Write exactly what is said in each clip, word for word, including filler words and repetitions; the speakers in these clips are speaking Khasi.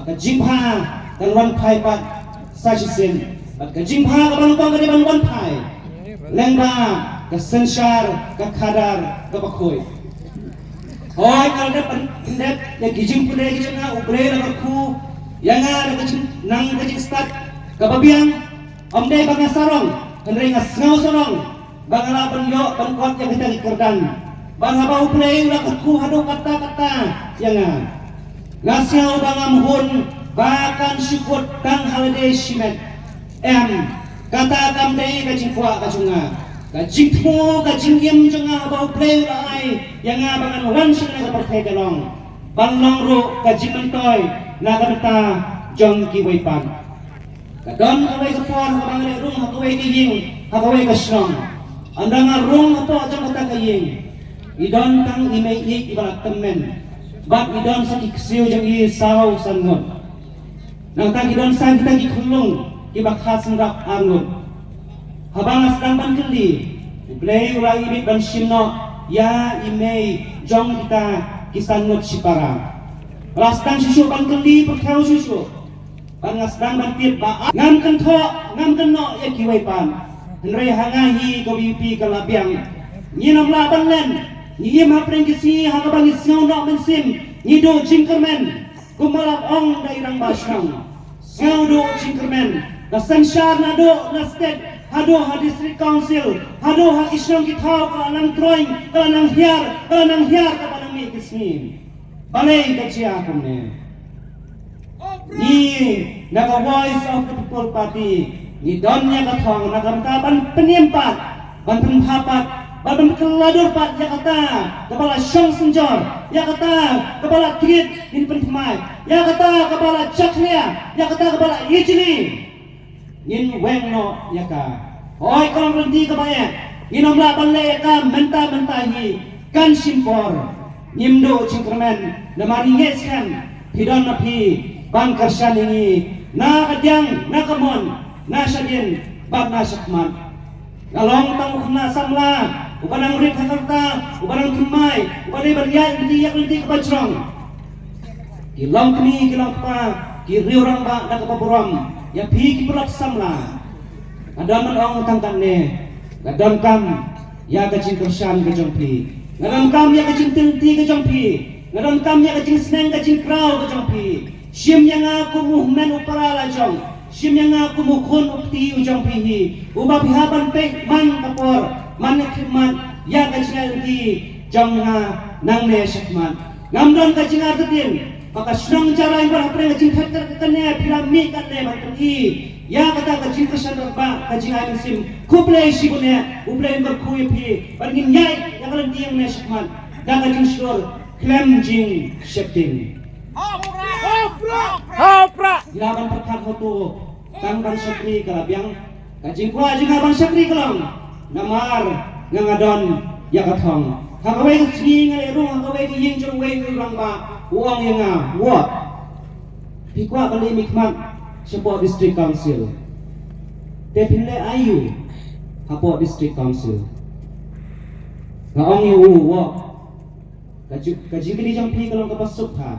Ka jingbha kan wan phai pat sa shisien. Bad ka jingbha kaba nyngkong ka dei ban wan phai lyngba ka synshar, ka khadar kaba khuid. Hooid, nga la dep pyndep ïa ki jingpule ki jong nga, U Blei u la kyrkhu ïa nga da ka jingnang ka jingstad kaba biang. Ym dei ba nga sarong, hynrei nga sngew sarong ba nga lah ban ïoh ban kot ïa kita ki kyrdan. Bad haba U Blei u la kyrkhu haduh katta katta ïa nga, nga sngew ba ngam hun ba kan shu kut tang ha lade shimet. Em, kata kam dei ka jingkwah ka jong nga. Ka jingthmu, ka jingim jong nga haba U Blei u la ai ïa nga ba ngan wan sha kane ka pyrthei ka long ban long ruh ka jingmyntoi na ka bynta jong kiwei pat. Ka don kawei ka por haba nga leh rung ha kawei ka ïing, ha kawei ka shnong. Ynda nga rung hapoh jong kata ka ïing, i don tang i mei ïeit iba la tymmen bad i don sa ki ksiew jong i saw san ngut. Nangta ki don sa kita ki khunlung kiba kha sngap ar ngut. Haba nga sdang ban kylli, U Blei u la ïa bit ban shim noh ïa i mei jong kita ki san ngut shipara. Nga la sdang shuh shuh ban kylli pyrkhat shuh shuh. Bad nga sdang ban tip ba ngam kynthoh, ngam kynnoh ïa kiwei pat. Hynrei ha nga hi ka VPP ka la biang. Ngin ym lah ban len. Ngi im hapdeng ki sngi ha kaba ngi sngew noh mynsiem, ngi duh jingkyrmen. Kumba la ong da i rangbah shnong, sngew duh jingkyrmen. Ka synshar naduh na state haduh ha district council, haduh ha ki shnong ki thaw ka la nang troiñ, ka la nang hiar, ka la nang hiar kaba nang mih ki sngi. Balei ka jia kumne? Ngi na ka Voice of the People Party ngi don ïa ka thong na ka bynta ban pynïeng pat, ban pynbha pat, ban pynkylla dur pat ïa kata kaba la shong synjor, ïa kata kaba la thied ngin pynthymmai, ïa kata kaba la jakhlia, ïa kata kaba la ijli. Ngin weng noh ïa ka. Hooid, ka long lynti kaba eh. Ngin ym lah ban leh ïa ka mynta mynta hi. Kan shim por. Ngim duh jingkyrmen namar ngi ngeit skhem phi don na phi ban kyrshan ïa ngi na ka diang, na ka mon, na shadien bad na shakhmat. Nga long tang u khynnah samla uba nang rit ha ka rta, uba nang thymmai, uba dei ban ïaid lynti ïa ka lynti kaba jrong. Ki long kmie, ki long kpa, ki riew rangbah da kaba burom ïa phi ki paralok samla. Nga don ban ong tang katne, nga donkam ïa ka jingkyrshan ka jong phi. Nga donkam ïa ka jingtylli ka jong phi. Nga donkam ïa ka jingsneng ka jingkraw ka jong phi. Shim ïa nga kum u hynmen u para la jong. Shim ïa nga kum u khun u kti u jong phi hi, uba phi hap ban peit man ka por, man ka khmat ïa ka jingïaid lynti jong nga nangne shakhmat. Ngam don ka jingartatien ba ka shnong Jarain bad hapdeng ka jingthait ka kane phi la mih katne ban pyni ïa kata ka jingkyrshan rangbah, ka jingai mynsiem. Khublei shibun eh, U Blei un kyrkhu ïa phi bad ngin ïaid ïa ka lynti nangne shakhmat da ka jingshlur khlem jingsheptieng. Hapra! Hapra! Ngi lah ban pyrkhat hato tang ban shakri ka la biang. Ka jingkwah jong nga ban shakri ka long namar nga, nga don ïa ka thong. Ha kawei ka sngi nga leit rung ha kawei ka ïing jong uwei u rangbah, u ong ïa nga, "Wah, phi kwah ban leit mihkhmat shapoh District Council? Te phin leit aiu hapoh District Council?" Nga ong ïa u, "Wah, ka ju-, ka jingkylli jong phi ka long kaba suk bha,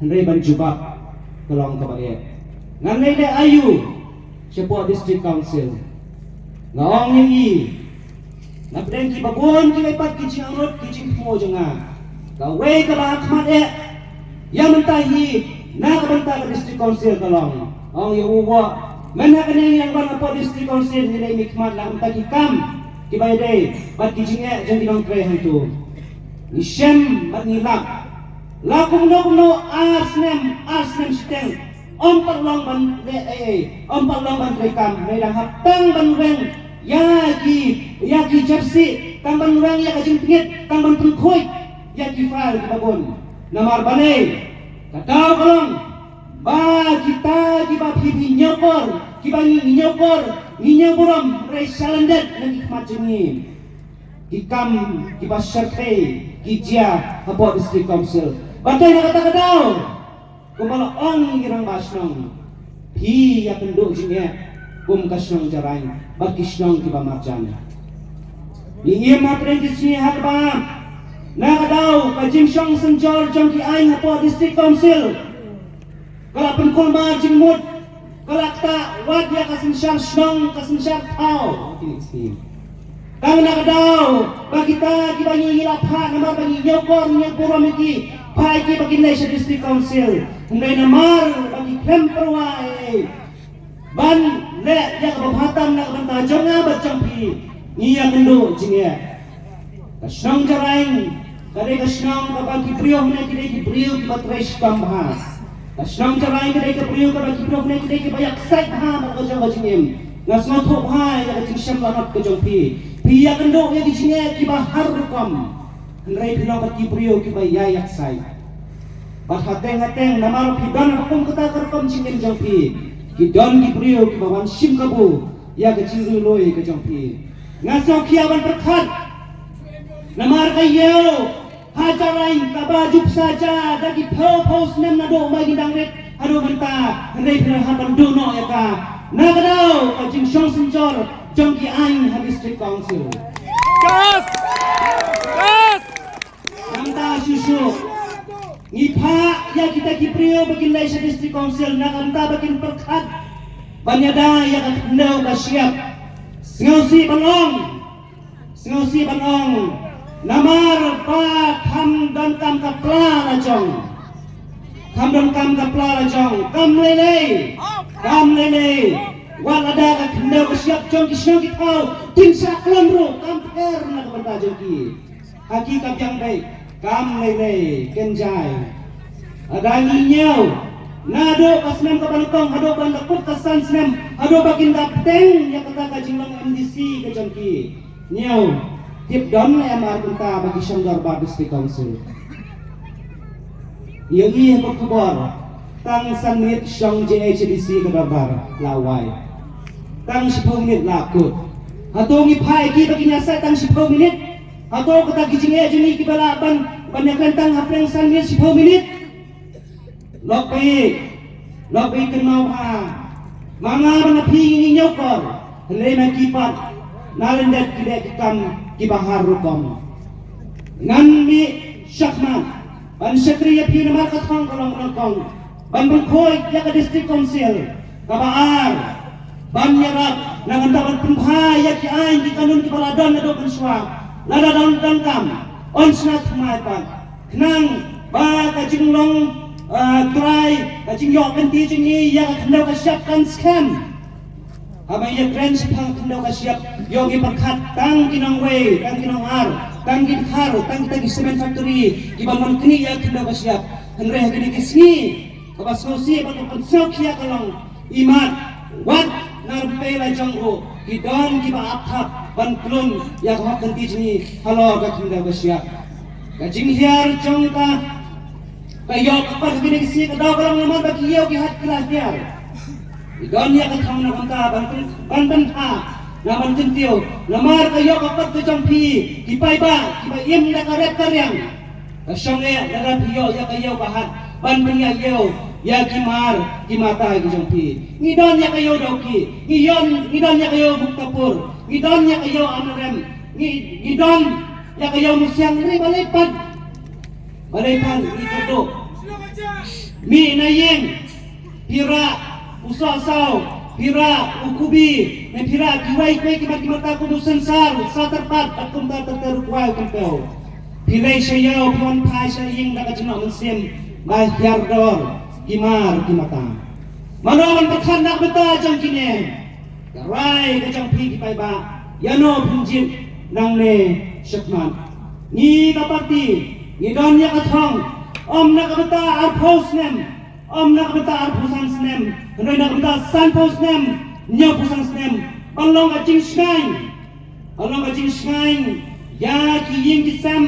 hynrei ban jubab ka long kaba eh. Ngan leit leh aiu shapoh District Council?" Nga ong ïa i, na pdeng kiba bun kiwei pat ki jingangnud ki jingthmu jong nga, kawei kaba ha khmat eh ïa mynta hi na ka bynta ka District Council ka long, ong ïa u, "Wah, mynta kane ngi dang wan hapoh District Council ngi leit mihkhmat na ka bynta ki kam kiba ïadei bad ki jingeh jong ki nongtrei hangto." Ngi shem bad ngi lap. La kumno kumno ar snem, ar snem shiteng, ym pat long ban leh ei ei, ym pat long ban trei kam, hynrei dang hap tang ban weng ïa ki, ïa ki jersey, tang ban weng ïa ka jingtngit, tang ban pynkhuid ïa ki file kiba bun. Namar balei? Ka daw ka long ba kita kiba phi phi ñiewkor, kiba ngi ñiewkor, ngi ñiewburom, hynrei sha lyndet na ki khmat jong ngi ki kam kiba shyrkhei ki jia hapoh District Council. Bad na kata ka daw, kumba la ong ïa ki rangbah shnong, phi ïakynduh jingeh kum ka shnong Jarain bad ki shnong kiba marjan. Ngi im hapdeng ki sngi ha kaba na ka daw ka jingshong synjor jong ki aiñ hapoh District Council Ka la pynkulmar jingmut, ka la ktah wat ïa ka synshar shnong, ka synshar thaw. Tang na ka daw ba kita kiba ngi la phah namar ba ngi ñiewkor ñiewburom ïa ki, phah ïa ki ba kin leit sha District Council. Hynrei namar ba ki khlem pyrwa ei ei ban leh ïa kaba bha tam na ka bynta jong nga bad jong phi, ngi ïakynduh jingeh. Ka shnong Jarain ka dei ka shnong kaba ki briew hangne ki dei ki briew kiba trei shitom bha. Ka shnong Jarain ka dei ka briew kaba ki briew hangne ki dei kiba ïaksaid bha bad ka jong ka jingim. Nga sngewthuh bha ïa ka jingshem lanot ka jong phi. Phi ïakynduh ïa ki jingeh kiba har rukom. Hynrei phi long pat ki briew kiba ïai ïaksaid. Bad hateng hateng namar phi don ha kum kata ka rukom jingim jong phi, ki don ki briew kiba wan shim kabu ïa ka jingriewlui ka jong phi. Nga sngewkhia ban pyrkhat namar ka ïew ha Jarain kaba ju pisa ja da ki phew phew snem naduh ba ngi dang rit haduh mynta, hynrei phi la hap ban duh noh ïa ka na ka daw ka jingshong synjor jong ki aiñ ha District Council. Kas! Kas! Nangta shuh shuh ngi phah ïa kita ki briew ba kin leit sha District Council, nangta ba kin pyrkhat ban ïada ïa ka khyndew ka shyiap. Sngewsih ban ong, sngewsih ban ong, namar ba kham donkam ka pla la jong. Kham donkam ka pla la jong, kam lei lei, kam lei lei. Wat lada ka khyndew ka shyiap jong ki shnong ki thaw kin shah khlem ruh, kam pher na ka bynta jong ki. Ha ki ka biang beit kam lei lei, ken jai. Lada ngi ñiew naduh ka snem kaba nyngkong haduh ban da kut ka san snem, haduh ba kin da bteng ïa kata ka jinglong M D C ka jong ki. Ñiew, tip don ne em ar kynta ba ki shong dorbar District Council? Ïohi ha ka khubor, tang san minit shong J H A D C ka dorbar la wai. Tang shiphew minit la kut. Hato ngi phah ïa ki ba kin ïasaid tang shiphew minit? Hato kata ki jingeh jong ngi kiba lah ban, ban ïakren tang hapdeng san minit shiphew minit? Lok ba ïeit, lok ba ïeit kynmaw bha. Ma nga bad ma phi ngi ñiewkor, hynrei ma ki pat na lyndet ki leh ki kam kiba har rukom. Ngan mih shakhmat ban shakri ïa phi namar ka thong ka long nyngkong ban pynkhuid ïa ka District Council. Kaba ar, ban ïarap na ka bynta ban pynbha ïa ki aiñ ki kanun kiba la don naduh mynshuwa. Lada don donkam, yn shna thymmai pat. Khnang ba ka jinglong, ah, trai, ka jingïoh kynti jong ngi ïa ka khyndew ka shyiap kan skhem. Haba ngi ïakren shaphang khyndew ka shyiap, ïoh ngi pyrkhat tang ki nongwei, tang ki nongar, tang ki dkhar, tang kita ki cement factory kiba mon knieh ïa ka khyndew ka shyiap. Hynrei ha kine ki sngi kaba sngewsih bad ka pynsngewkhia ka long, imat wat na rympei la jong ruh ki don kiba ap thap ban klun ïa ka hok kynti jong ngi halor ka khyndew ka shyiap. Ka jinghiar jong ka, ka ïoh ka kot ha kine ki sngi ka daw ka long namar ba ki ïew ki hat ki la hiar. Ki don ïa ka thong na ka bynta ban pyn, ban pynbha, na ban kyntiew namar ka ïoh ka kot ka jong phi ki paidbah kiba im da ka rep ka riang. Ka shong eh lada phi ïoh ïa ka ïew ka hat ban pynïaid ïew ïa ki mar ki mata ki jong phi. Ngi don ïa ka ïew Dawki, ngi don, ngi don ïa ka ïew Bhaktapur, ngi don ïa ka ïew Amlarem, ngi, ngi don ïa ka ïew Musiang, hynrei balei pat, balei pat ngi kyrduh? Mih na ïing, phi rah u sohsaw, phi rah u kubi, ne phi rah kiwei kiwei ki mat ki mata kum u synsar, sa tyrpad bad kumta ter ter u kwai u kyntew. Phi leit sha ïew, phi wan phai sha ïing da ka jingnoh mynsiem ba hiar dor ki mar ki mata. Mano ban pyrkhat na ka bynta jong kine? Ka rai ka jong phi ki paidbah, ïano phin jied nangne shakhmat? Ngi ka party ngi don ïa ka thong, ym na ka bynta arphew snem, ym na ka bynta arphew san snem, hynrei na ka bynta sanphew snem, hynñiewphew san snem, ban long ka jingshngaiñ. Ban long ka jingshngaiñ ïa ki ïing ki sem,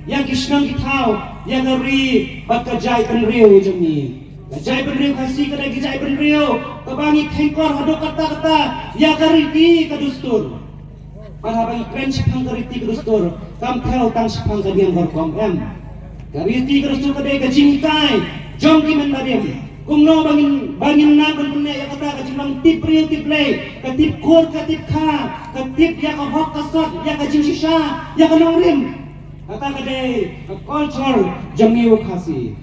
ïa ki shnong ki thaw, ïa ka ri bad ka jaitbynriew jong ngi. Ka jaitbynriew Khasi ka dei ka jaitbynriew kaba ngi kheiñkor haduh katta katta ïa ka riti ka dustur. Bad haba ngi kren shaphang ka riti ka dustur, kam thew tang shaphang ka niam ka rukom, em. Ka riti ka dustur ka dei ka jinghikai jong ki mynbarim. Kumno ba ngin, ba ngin nang ban pynneh ïa kata ka jinglong tip briew tip Blei, ka tip khun ka tip kha, ka tip ïa ka hok ka sot, ïa ka jingshisha, ïa ka nongrim. Kata ka dei ka culture jong ngi u Khasi.